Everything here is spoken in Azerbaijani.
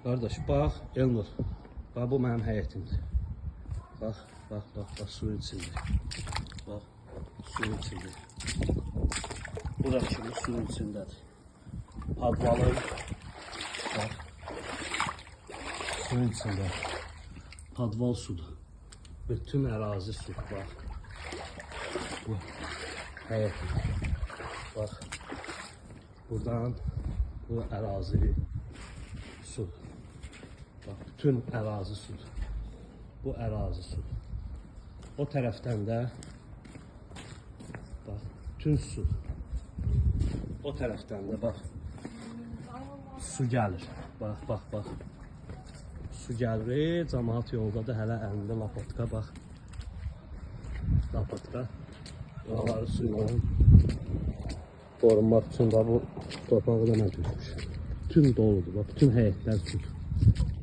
Qardaş, bax, Elnur. Bax, bu mənim həyətimdir. Bax, bax, bax, bax, suyun içində. Bax, suyun içində. Bura kimi suyun içindədir. Padvalın, bax, suyun içində. Padval sudur. Bütün ərazi su, bax. Bu həyətim. Bax, buradan bu ərazi sudur. Bax, bütün ərazi sudur. Bu ərazi sudur. O tərəfdən də bax, bütün su. O tərəfdən də bax, su gəlir. Bax, bax, bax. Su gəlir. Camaat yolda da hələ əlində lapatka bax. Lapatka. Oraları suyla qorunmaq üçün da bu torpağı da mən tökmüşəm. Bütün doludur. Bax, bütün həyətlər sudur.